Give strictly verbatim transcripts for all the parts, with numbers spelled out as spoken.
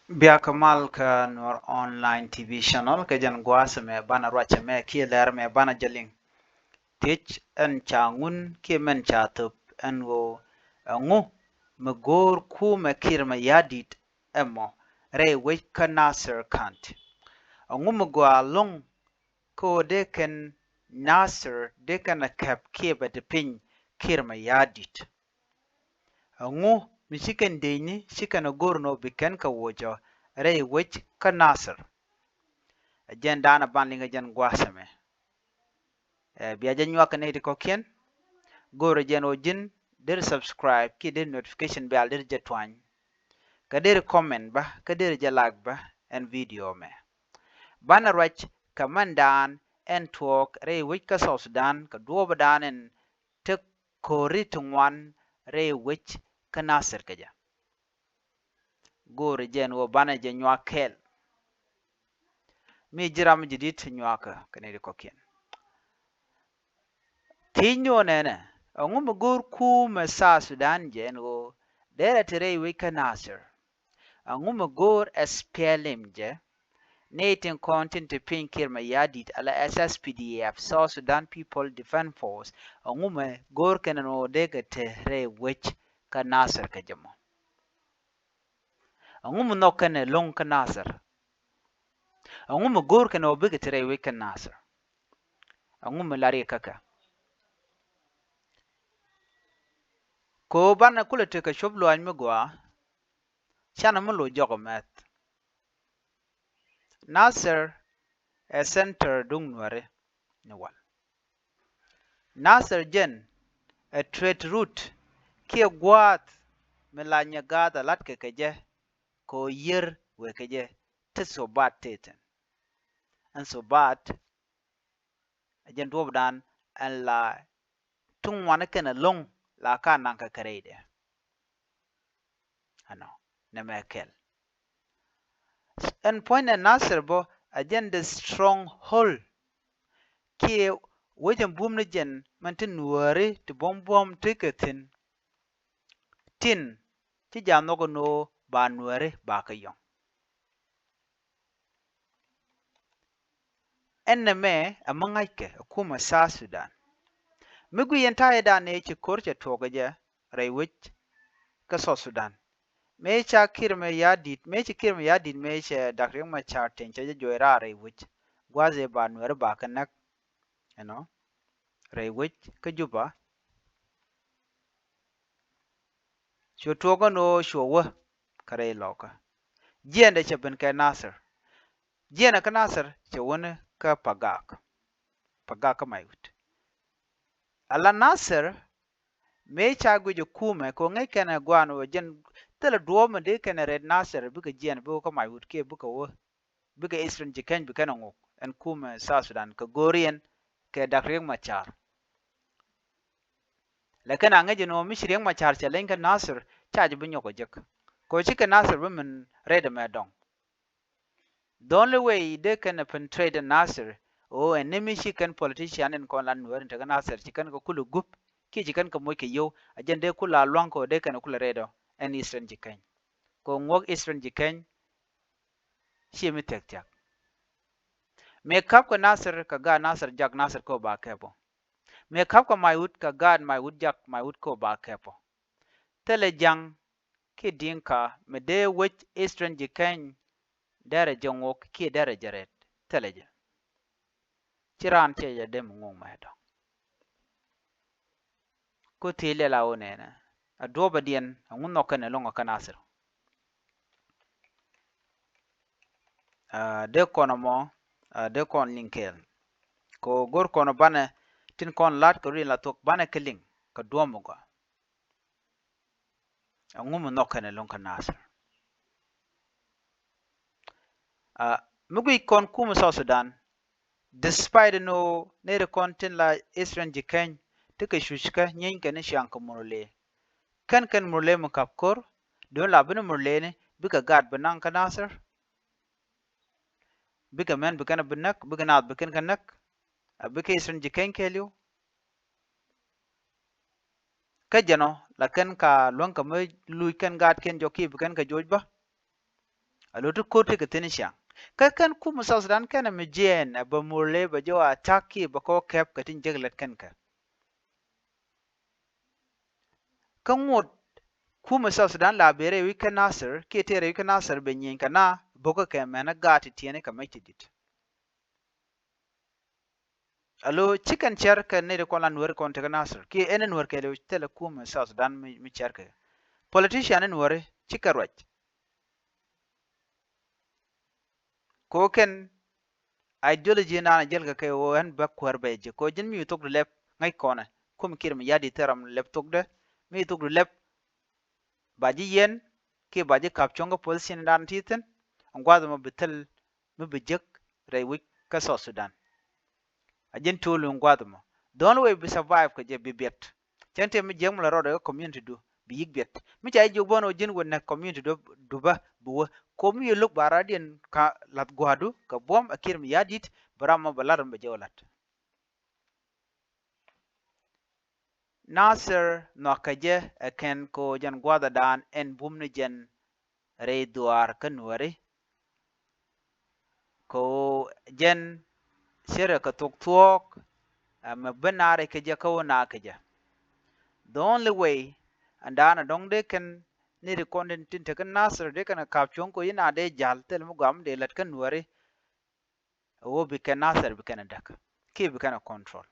Biakä mal kä Nuɔr Online T V channel, kä jɛn gua̱a̱th ɛmɛ banɛ ruac ɛmɛ kiɛ lɛr ɛmɛ banɛ jɛ liŋ. Thiec ɛn ca ŋun kiɛ mɛn ca thöp ɛn ɣöö ɛŋu mi go̱o̱r kumɛ Kiir Mayardit ɛmɔ rɛy wec kä Nasir County? Ɛŋu mi gɔaa ɛlɔ̱ŋ kä ɣöö dee kɛn Nasir dee kɛn ɛ kɛp kiɛ bɛ ti piny Kiir Mayardit? Ɛŋu mi ci kɛn dëëcni ci kɛn ɛ go̱r ni ɣöö bi kɛn kɛ wocä rɛy wec kä Nasir? Ɛ jɛn daanɛ ban liŋ ɛ jɛn gua̱a̱th ɛmɛ. Ɛ, bia jɛ nyuak kɛ nɛy ti kɔ̱kiɛn. Go̱o̱rɛ jɛn ɣöö ji̱n deri subscribe kiɛ deri notification bell deri jɛ tuany. Kä deri comment bä, kä deri jɛ like bä ɛn video ɛmɛ. Banɛ ruac kɛ mɛndan ɛn tuɔɔk rɛy wec kä South Sudan kɛ duɔɔpädan ɛn te ko̱ri ti ŋuan rɛy wec kä Nasir kɛ jɛ. Go̱o̱ri jɛn ɣöö banɛ jɛ nyuak kɛɛl. Mi ji̱ ram ji̱ di̱t nyuakä kɛ nɛy ti kɔ̱kiɛn. Thiecni ɣöö nɛnɛ, ɛŋu mi go̱o̱r kumɛ South Sudan jɛ ɛn ɣöö derɛ te rɛy wec kä Nasir? Ɛŋu mi go̱o̱r S P L M jɛ, nɛy tin kɔn tin te piny Kiir Mayardit ala S S P D F, South Sudan People Defense Force, ɛŋu mi go̱o̱r kɛn ɛn ɣöö dee kɛ te rɛy wec kä Nasir kɛ jɛ mɔ? Ɛŋu mi nhɔk kɛn ɛlɔ̱ŋ kä Nasir? Ɛŋu mi go̱o̱r kɛn ɣöö bikɛ te rɛy wec kä Nasir? Ɛŋu mi lar yɛ kä kɛ? Kɛ ɣöö banɛ kulɛ tekɛ cuɔp luaac mi gɔaa, canɛ mi lo̱c jɔk ɛ mɛth. Nasir ɛ center duŋ Nuääri ni wal. Nasir jɛn ɛ trade route kiɛ gua̱a̱th mi la nyɛ gaath ɛ la̱tkɛ kɛ jɛ kɛ ɣöö yiër wëë kɛ jɛ ti Sobat tëë thi̱n. Ɛn Sobat ɛ jɛn duɔ̱ɔ̱pdan ɛn la ti ŋuani kɛn ɛlɔ̱ŋ la ka naŋkɛ kɛ rɛydɛ. Ɛnɔ nɛmɛ kɛl. Ɛn puɔ̱nydɛ Nasir bä ɛ jɛn the stronghold kiɛ wec ɛn bum ni jɛn mɛn ti Nuääri ti buɔ̱m buɔ̱m tekɛ thi̱n. Tin ci ja̱ nhɔk ɛn ɣöö ba Nuääri ba kɛ yɔ̱ŋ. Ɛn nɛmɛ ɛ mi ŋa̱ckɛ ɛ kumɛ South Sudan. Mi guic ɛn ta̱yɛ dan ëë ci ko̱r cɛ tuɔɔk ɛ jɛ rɛy wec kä South Sudan. Mëë ca Kiir Mayardit, mëë ci Kiir Mayardit, mëë cɛ Dak Riek Machar tin cɛ jɛ juɔc raar rɛy wec. Gua̱a̱th ëë ba Nuääri ba kɛ näk, you know, rɛy wec kä Juba. Cu tuɔɔk ɛn ɣöö cuɛ wä kä rɛy lɔkä. Jiɛɛndɛ cɛ ben kɛ Nasir. Jiɛɛndɛ kä Nasir cɛ wä ni kä Pagak. Pagak kä Maiwut. Ala Nasir mëë ca guic ɛ kumɛ kɛ ɣöö ŋäc kɛn ɛ gua̱a̱n ɣöö jɛn thilɛ duɔ̱ɔ̱p mi dee kɛn ɛ rɛt Nasir bikɛ jiɛɛn bikɛ wä kä Maiwut kiɛ bikɛ wä bikɛ Eastern Jikany bi kɛn ɛ ŋuk ɛn kumɛ South Sudan kɛ go̱o̱riɛn kɛ Dak Riek Machar. Lɛ kɛn a ŋäc ɛn ɣöö mi ci Riek Machar cɛ leny kä Nasir ca jɛ bi nyɔk ɛ jek. Kɛ ɣöö cikɛ Nasir bi min rɛt ɛmɛ dɔ̱ŋ. The only way dee kɛn ɛ penetrate ɛn Nasir ɣöö ɛn ni mi ci kɛn politician in kɔn la Nuääri in te kä Nasir ci kɛn kɛ kulɛ gup kiɛ ci kɛn kɛ moc kɛ yio̱w a jɛn dee kulɛ a lua̱ŋ kɛ ɣöö dee kɛn ɛ kulɛ rɛt ɔ ɛn Eastern Jikany. Kɛ ɣöö ŋuɔ̱k Eastern Jikany ciɛ mi thia̱k thia̱k. Mëë ka̱pkɛ Nasir kɛ gaat Nasir jak Nasir kä ba kɛp ɔ. Mëë ka̱pkɛ Maiwut kɛ gaat Maiwut jak Maiwut kä ba kɛp ɔ. Thilɛ Ja̱ŋ kiɛ Diŋka mi dee wec Eastern Jikany derɛ jɛ ŋuɔk kiɛ derɛ jɛ rɛt. Thilɛ jɛ. Ci raan cɛ jɛ dem ŋuɔk mɛ dɔ̱ŋ. Ku thiec lɛl a ɣöö nɛnɛ a duɔ̱ɔ̱pädiɛn ɛŋu nhɔk kɛn ɛlɔ̱ŋ kä Nasir. Aa, dee kɔn ɛmɔ, aa, dee kɔn liŋ kɛɛl. Kɛ ɣöö go̱r kɔn banɛ tin kɔn la̱t kɛ ruëëc la thuɔ̱k banɛ kɛ liŋ kɛ duɔ̱ɔ̱p mi gɔaa. Ɛŋu mi nhɔk kɛn ɛlɔ̱ŋ kä Nasir? Aa, mi guic kɔn kumɛ South Sudan, despite ni ɣöö nɛy ti kɔn tin la Eastern Jikany tekɛ cuc kä nyieeny kɛn ni ciaŋ kɛ Murle. Kɛn kɛn Murle mi ka̱p ko̱r, duŋ la bi ni Murle ni bikɛ gaat bi naŋ kä Nasir. Bikɛ män bi kɛn bi näk, bikɛ naath bi kɛn kɛ näk. A bikɛ Eastern Jikany kɛɛliw. Kä jɛn ɔ la kɛn ka luäŋ kɛ mi luc kɛn gaatkiɛn jɔk kiɛ bi kɛn kɛ joc bä. A lot ti ko̱r ti kɛ thi̱n ciaŋ. Kä kɛn kumɛ South Sudan kɛn ɛ mi jiɛɛn ɛ bɛ murle bɛ jɛ wä attack kiɛ bɛ kɔ kɛp kɛ tin jek lät kɛn kɛ. Kä ŋot kumɛ South Sudan la bee rɛy wi̱c kä Nasir kiɛ tëë rɛy wi̱c kä Nasir bɛ nyieny kɛ na bo̱kä kɛ mɛn ɛ gaat ti tiɛni kɛ mec ti dit. Alo ci kɛn cɛr kɛ nɛy ti kɔn la Nuäri kɔn tekä Nasir kiɛ ɛn ɛ Nuäri kɛɛliw thilɛ kumɛ South Sudan mi, mi cɛr kɛ. Politician in Nuäri ci kɛ ruac. Ko kɛn ideology in an a jɛl kɛ kɛ ɣöö ɛn bä kuäär bɛ jɛ ko ji̱n mi thok di lɛp ŋäc kɔnɛ kum Kiir Mayardit thil ram lɛp thokdɛ mi thok di lɛp ba ji̱ yɛn kiɛ ba ji̱ kap cuɔ̱ŋ kä position in dan ti thi̱n. Ɛn gua̱th ɛmɔ bi thil mi bi jek rɛy wi̱c kä South Sudan. A ji̱n to̱l in gua̱th ɛmɔ the only way bi survive kɛ jɛ bi biɛt. Cäŋ tëë mi jiäk mi la rɔɔdɛ kä community du bi yik biɛt. Mi ca jiök bä ni wä ji̱n wä nɛ community du, du bä bi wä ko mi yɛ lo̱k ba radiɛn ka lath gua̱du kɛ buɔ̱m a Kiir Mayardit bi ram mɔ bɛ lat ram bɛ jɛ wä lat. Nasir nhɔakä jɛ ɛ kɛn ko jɛn gua̱thädan ɛn bum ni jɛn rɛy dhuaar kä Nuäri. Ko jɛn cirɛ kɛ thok thuɔɔk ɛmɛ bi naar ikä jɛ kä wä naar kä jɛ. The only way ɛn daanɛ dɔ̱ŋ dee kɛn ni ri kɔn tin tin tekä Nasir dee kɛn kɛ kap cuɔ̱ŋ ko yi naar dee jal thil mi guam dee lät kä Nuäri. Ɛ wä bi kɛn Nasir bi kɛn ɛ däk kiɛ bi kɛn ɛ control.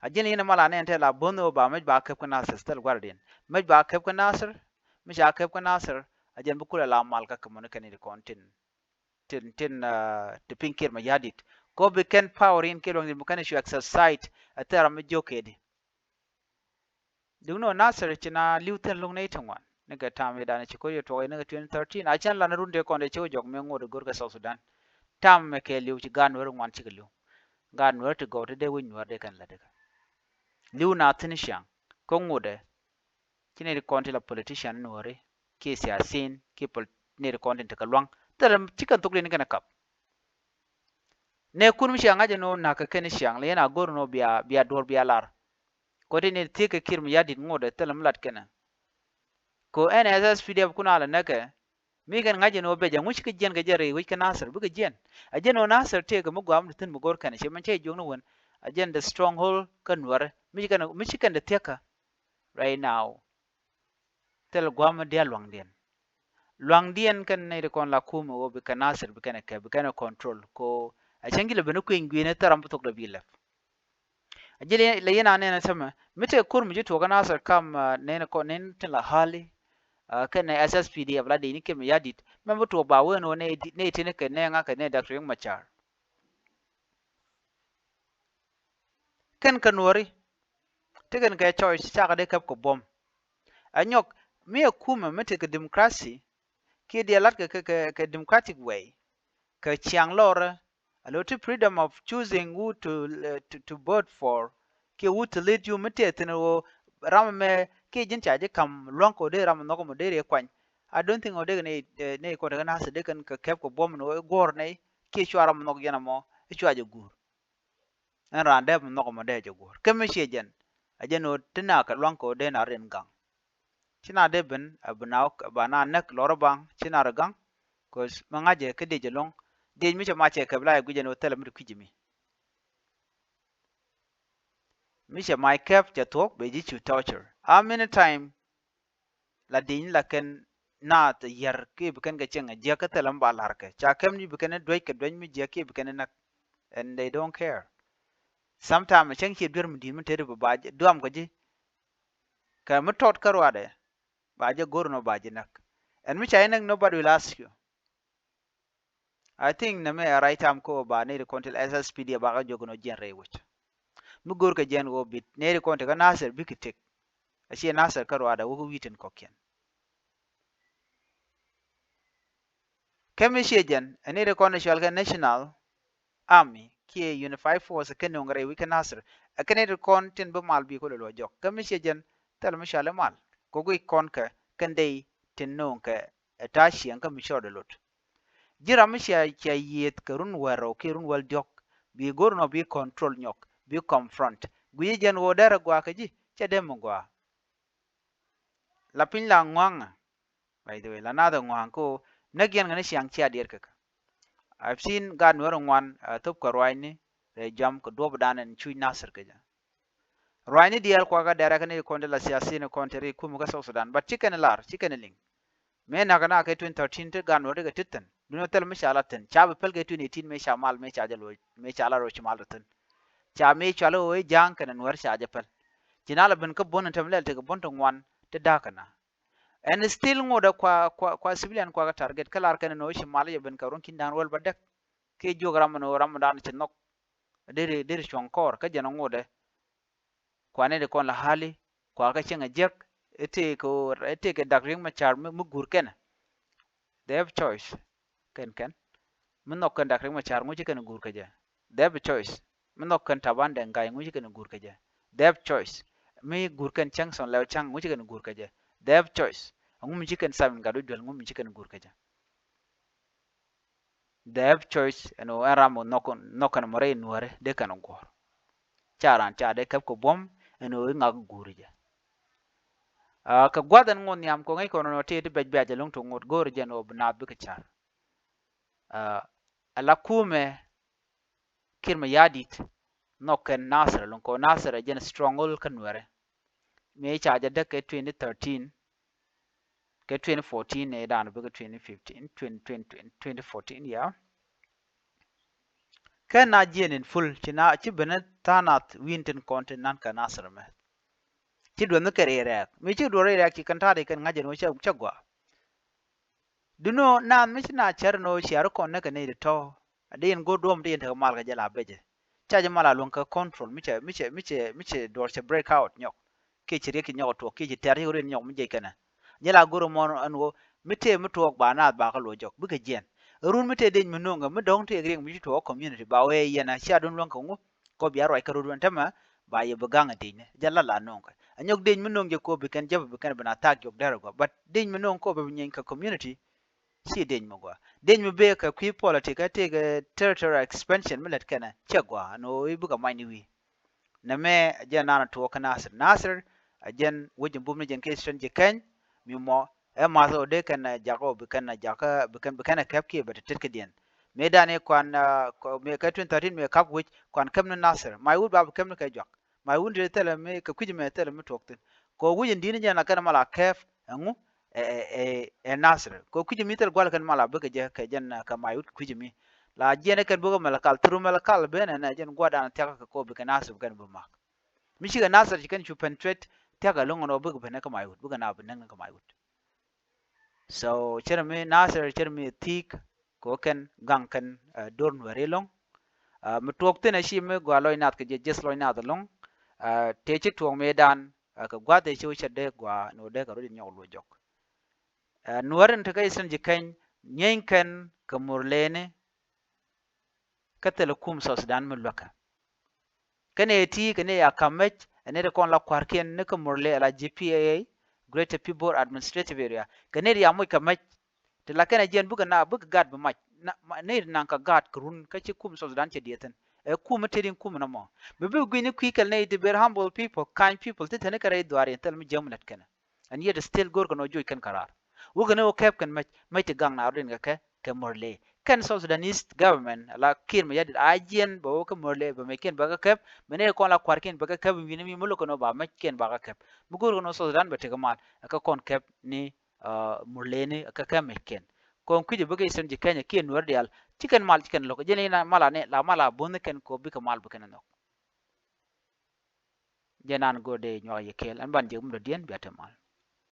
A ji̱n yɛn ɛ mal anɛ ɛn tɛl a bo̱n ɣöö ba mec ba kɛp kä Nasir thil gua̱rdiɛn mec ba kɛp kä Nasir. Mi ca kɛp kä Nasir a jɛn bi kulɛ la mal kä kɛ mɔni kɛn i̱ ti kɔn tin tin tin ti piny Kiir Mayardit. Kɔ bi kɛn power in kiɛ luɔ̱ŋ din bi kɛn i̱ cu exercise a thil ram mi jiök kɛ di. Duŋni ɔ Nasir ci na li̱w thi̱n lo̱ŋ nɛy ti ŋuan nikɛ tam i̱ danɛ ci koc i̱ tuɔk i̱ nikɛ twenty thirteen a cän lan run dee kɔn dee ci wä jɔk mi ŋot i̱ go̱r kɛ South Sudan. Tam mɛ kɛ li̱w ci gaat Nuäär i̱ ŋuan cikɛ li̱w. Gaat Nuäär ti gɔw ti dee wi̱c Nuäär dee kɛn lät ikɛ. Li̱w na thi̱n ciaŋ kä ŋotdɛ. Ci nɛy ti kɔn ti la politician Nuääri kiɛ siasin kiɛ nɛy ti kɔn ti tekɛ luaŋ thilɛ ci kɛn thok li̱n kɛn ɛ kap. Nɛ kun mi cia ŋa̱c ɛn ɣöö na̱k kɛ kɛn ciaŋ lɛ yɛn a go̱r ɛn ɣöö bia, bia duɔ̱ɔ̱r bia lar. Kɔ ti ni thiek kɛ Kiir Mayardit ŋot ɛ thilɛ mi lat kɛn ɛ. Kɛ ɣöö N S S P D F kun a lɛ näk kɛ mi kɛn ŋa̱c ɛn ɣöö bɛc ɛŋu cikɛ jiɛn kɛ jɛ rɛy wec kɛ Nasir bikɛ jiɛn. A jɛn ɣöö Nasir tëëkɛ mi guam ti thi̱n mi go̱r kɛn ɛ ci mɛn cä jiök ni wen. A jɛn the stronghold kä Nuäärä mi ci kɛn, mi ci kɛn dee thiäkä right now. Thil gua̱a̱m mi diaal luaŋdiɛn. Luaŋdiɛn kɛn nɛy ti kɔn la kumɛ ɣöö bi kɛn Nasir bi kɛn ɛ kɛ bi kɛn ɛ control ko. A cäŋ ci lɛ ben ni kui̱ny gui̱n ni thil ram bi thok dee bi lɛp. A ji̱ lɛ yɛn a nɛn a tämɛ mi tëë kur mi ci tuɔɔk kä Nasir kam nɛn kɔn nɛn tin la Hali kɛn nɛ S S P D F la dee ni Kiir Mayardit mɛn bi tuɔɔk ba wen ɣöö nɛy tin kɛ nɛ ŋa̱ kɛ nɛ Doctor Riek Machar. Kɛn kɛ Nuääri ti kɛn kɛ choice cakɛ dee kɛp kɛ buɔ̱m. Ɛ nyɔk mi ɛ kumɛ mi tekɛ democracy kiɛ diɛ lat kɛ, kɛ, kɛ, kɛ democratic way kɛ ciaŋ lɔrɛ. A lo ti freedom of choosing who to, uh, to, to vote for kiɛ who to lead you mi tëë thi̱n ɣöö ram ɛmɛ kiɛ ji̱n ca ji̱ ka̱m lua̱ŋ kɛ ɣöö dee ram ɛ nhɔk ɛmɔ dee riɛ kuany. I don't think ɣöö dee kɛ nɛy, nɛy kɔn tekɛ Nasir dee kɛn kɛ kɛp kɛ buɔ̱m ɛn ɣöö i̱ guɔ̱ɔ̱r nɛy kiɛ cua ram ɛ nhɔk yɛn ɛmɔ i̱ cua jɛ guur. Ɛn raan dee bi nhɔk ɛmɔ dee jɛ guɔ̱ɔ̱r kä mi ciɛ jɛn. A jɛn ɣöö ti naak kɛ lua̱ŋ kɛ ɣöö dee na rin gaŋ. Ci na dee ben a bi na ba na näk lɔr baŋ ci na ri gaŋ. Cause mi ŋa̱cɛ kä diec ɛlɔ̱ŋ diec mi cɛ mac cɛ kɛp la ɛ guic ɛn ɣöö thilɛ mi ti kui̱c mi. Mi cɛ mac kɛp cɛ thuɔ̱k bɛ ji̱ cu torture. How many time la di̱ny la kɛn naath yär kiɛ bi kɛn kɛ cieŋ a jiäk kä thilɛ mi ba la̱r kɛ ca kɛm ni bi kɛn duec kɛ duec mi jiäk kiɛ bi kɛn näk. And they don't care. Sometime cäŋ ciɛ duer mi di̱i̱t mi tëëd bi ba duam kɛ ji̱ kɛ mi tɔt kä ruaadɛ ba jɛ go̱r nɔ ba ji̱ näk. And mi ca ji̱ näk nobody will ask you. I think nɛ mɛ a right time ko ba nɛy ti kɔn ti S S P D F ba kä jiök nɔ jiɛn rɛy wec. Mi go̱r kɛ jiɛn wä bit nɛy ti kɔn ti kä Nasir bikɛ tëk. A ciɛ Nasir kä ruaadɛ wä kä wi̱i̱ tin kɔ̱kiɛn. Kä mi ciɛ jɛn ɛ nɛy ti kɔn ti cɔal kɛ National Army kiɛ Unified Force kä nöŋ rɛy wi̱c kä Nasir. Ɛ kɛ nɛy ti kɔn tin bi mal bi kɔ lɛ luɔ jɔk kä mi ciɛ jɛn thil mi cɔal i̱ mal. Kɛ guic kɔn kɛ kɛn dey tin nöŋ kɛ ɛ ta̱a̱ ciɛŋ kä mi cɔɔd ɛ lot. Ji̱ ram mi cia, cia yiëëth kɛ run wäl rɛw kiɛ run wäl diɔ̱k bi go̱r nɔ bi control nyɔk bi confront. Gui̱ci jɛn ɣöö derɛ gɔaa kɛ ji̱ cɛ dee mi gɔaa. La piny la ŋɔaŋä. By the way la nath ɛ ŋɔaŋ ko Näk yɛn kɛ ni ciaŋ cia diɛɛr kɛ kɛ. I've seen gaat Nuäär ŋuan, uh, thop kɛ ruacni rɛy jam kɛ duɔpdan ɛn cuc Nasir kɛ jɛ. Ruacni diaal kuakä dɛrɛ kɛ ni kɔn ti la siasin kɔn ti ri kum kä South Sudan, but ci kɛn lar, ci kɛn liŋ. Mëë näk na kɛ twenty thirteen ti gaat Nuäär ti kɛ ti thi̱n. Duno thil mi ca la thi̱n. Ca bi päl kɛ twenty eighteen mëë ca mal mëë ca jɛ loc, mëë ca la roc ci mal ti thi̱n. Ca mëë cɔal i̱ ɣöö i̱ Ja̱a̱ŋ kɛnɛ Nuäär ca jɛ päl. Ci na la ben kä buɔ̱n in tɛm lɛl ti kɛ buɔ̱n ti ŋuan ti da̱a̱k kɛ na. And still ŋotdɛ kua, kua, kua civilian kua kɛ target kä lar kɛn ni ɣöö ci mal jɛ ben kɛ ruɔ̱n ki̱n da̱a̱n wäl bädäk. Kiɛ jiök ram ni ɣöö ramdan ci nhɔk. Deri, deri cuɔ̱ŋ kɔɔr kä jɛn ŋotdɛ. Kua nɛy ti kɔn la hali, kua kä cieŋ a jiäk, i̱ tëëkɛ, i̱ tëëkɛ Dak Riek Machar mi, mi guur kɛnɛ. They have choice. Kɛn kɛn. Mi nhɔk kɛn Dak Riek Machar ŋuci kɛn guur kä jɛ. They have choice. Mi nhɔk kɛn Taban Deng Gai ŋuci kɛn guur kä jɛ. They have choice. Mi guur kɛn Cäŋ Thon Lɛw Cäŋ ŋuci kɛn guur kä jɛ. They have choice. Ŋu mi ci kɛn Simon Gatwec Duel ŋu mi ci kɛn guur kä jɛ. They have choice ɛn ɣöö ɛn ram ɔ nhɔk, nhɔk kɛn mɔ rɛy Nuääri dee kɛn guɔ̱ɔ̱r. Ca raan ca dee käp kɛ buɔ̱m ɛn ɣöö i̱ ŋak guuri jɛ. Ah, kɛ gua̱th ɛn ŋot nhiam kɛ ŋäc kɔn ɛn ɣöö tëë ti bɛc bɛ̈c ɛlɔ̱ŋ ti ŋot go̱o̱r jɛ ɛn ɣöö bi naath bikɛ car. Ah, ala kumɛ Kiir Mayardit nhɔk kɛn Nasir ɛlɔ̱ŋ kɛ ɣöö Nasir ɛ jɛn stronghold kä Nuääri. Mëë ca jɛ däk kɛ twenty thirteen, kɛ twenty fourteen ni dan bikɛ twenty fifteen, twenty, twenty, twenty fourteen, yeah. Kɛn na jiɛn in full ci na ci ben tha̱a̱ŋ nath wi̱i̱n tin kɔn tin nan kɛ Nasir mɛ. Ci duɔth ni kɛ ri rɛɛk mi ci duɔth ri rɛɛk ci kɛn ta̱a̱ ri kɛn ŋa̱c ɛn ɣöö cɛ, cɛ gɔaa. Duno naath mi ci na cär ɛn ɣöö ciar kɔn ni kɛ nɛy ti tɔ̱. A di in go̱o̱r duɔ̱ɔ̱m di in tekɛ mal kɛ jɛ la becɛ. Ca jɛ mal a luäŋ kɛ control mi cɛ, mi cɛ, mi cɛ, mi cɛ duɔr cɛ break out nyɔk. Kiɛ ci riɛk ci nyɔk tuɔɔk kiɛ ci tɛ̈r ci riɛk nyɔk mi jɛ kɛnɛ. Jɛ la go̱o̱r mɔn ɛn ɣöö mi tëë mi tuɔɔk ba naath ba kä luɔc jɔk bikɛ jiɛn. Run mi tëë dec mi no̱o̱ŋ kɛ mi dɔ̱ŋ tëë riɛk mi ci tuɔɔk community ba wee yɛn a cia dun luäŋ kɛ ŋu. Kɔ bia ruac kä rut wän tämɛ ba yɛ bi gaŋ a dec ni jɛ la la no̱o̱ŋ kɛ. A nyɔk dec mi no̱o̱ŋ jɛ kɔ bi kɛn jɛ bi kɛn bi na thak jɔk dɛr gɔaa. But dec mi no̱o̱ŋ kɔ bi nyɛny kɛ community. Ci dec mi gɔaa. Dec mi bee kɛ kui̱ politic kä tëëkɛ territorial expansion mi lät kɛnɛ cɛ gɔaa ɛn ɣöö i̱ bikɛ mac ni wi̱i̱. Nɛmɛ ɛ jɛn naan tuɔɔk kä Nasir. Nasir ɛ jɛn wec in bum ni jɛn kɛ Eastern Jikany mi mɔ ɛ math ɣöö dee kɛn ɛ jak ɣöö bi kɛn ɛ jak kä bi kɛn, bi kɛn ɛ kɛp kiɛ bɛ ti tet kädiɛn. Mëë dan i̱ kuan, ah, kɔ-, mëë kɛ twenty thirteen mëë kap wec kuan kɛp ni Nasir. Mac wut ba bi kɛp ni kɛ juak. Mac wun ti thilɛ mi kɛ kui̱c mɛ thilɛ mi tuɔɔk thi̱n. Kɛ wi̱c in di̱t ni jɛn la kɛn mal a kɛp ɛŋu ɛ, ɛ, ɛ, ɛ Nasir. Kɛ kui̱c mi thil gua̱l kɛn mal a bikɛ jɛ kɛ jɛn, ah, kɛ mac wut kui̱c mi. La jiɛn kɛn bikɛ Malakal through Malakal ben ɛn ɛ jɛn gua̱dan thiakä kɛ kɔ bikɛ Nasir bikɛn bi mak. Mi cikɛ Nasir ci kɛn cu penetrate thiakä lo̱ŋ ɛn ɔ bikɛ ben ɛ kɛ mac wut bikɛ na bi näk ni kɛ mac wut. So cɛrɛ mi Nasir cɛrɛ mi thi̱i̱k kɛ ɣöö kɛn gaŋ kɛn, ah, do̱r Nuääri ɛlɔ̱ŋ. Ah, mi tuɔɔk thi̱n a ci mi gɔaa lɔc nath kɛ jɛ jiɛth lɔc nath ɛlɔ̱ŋ. Ah, tëë ci tuɔɔk mëëdan, ah, kɛ gua̱th ëë ci wä cɛ dee gɔaa ni wä dee kɛ rot in nyɔk luɔc jɔk. Ah, Nuäär in te kä Eastern Jikany nyieeny kɛn kɛ Murleni. Kä thilɛ kum South Sudan mi luäkä. Kä nɛy ti kɛ nɛy a ka̱m mec ɛ nɛy ti kɔn la kua̱rkiɛn ni kä Murle ala G P A A, Greater Pibor Administrative Area. Kɛ nɛy ti a moc kɛ mec ti la kɛn a jiɛn bikɛ na bikɛ gaat bi mac. Nɛy ti naŋ kɛ gaat kɛ run kä ci kum South Sudan cɛ diɛthin. Ɛ kum mi tëë din kum mi na mɔ bi bi gui̱ni kui̱ kɛl nɛy ti very humble people, kind people ti teni kɛ rɛy dhuaar yɛn thil mi jiäk mi lät kɛnɛ. And yet still go̱o̱r kɛn ɔ joc kɛn kɛ raar. Wä kɛn ɔ kɛp kɛn mec, mec ti gaŋ na rɔ̱diɛn kɛ kɛ, kɛ Murle. Kɛn South Sudanese government ala Kiir Mayardit a jiɛn bɛ wä kɛ Murle bɛ mec kiɛn bɛ kɛ kɛp. Mɛ ni kɔn la kua̱r kiɛn bɛ kɛ kɛp wi̱ni mi mi lo̱k kɛn ɔ ba mec kiɛn ba kɛ kɛp. Mi go̱o̱r kɛn ɔ South Sudan bɛ tekɛ mal ɛ kɛ kɔn kɛp ni, ah, Murle ni ɛ kɛ kɛp mec kiɛn. Kɔn kui̱cɛ bikɛ Eastern Jikany kiɛ Nuäär diaal ci kɛn mal ci kɛn lo̱k jɛn in mal a ni la mal a bo̱n ni kɛn kɔ bikɛ mal bikɛn nhɔk. Jɛ nan go̱o̱r dee nyuak yɛ kɛɛl ɛn ban jek mi dɔ̱diɛn bia te mal.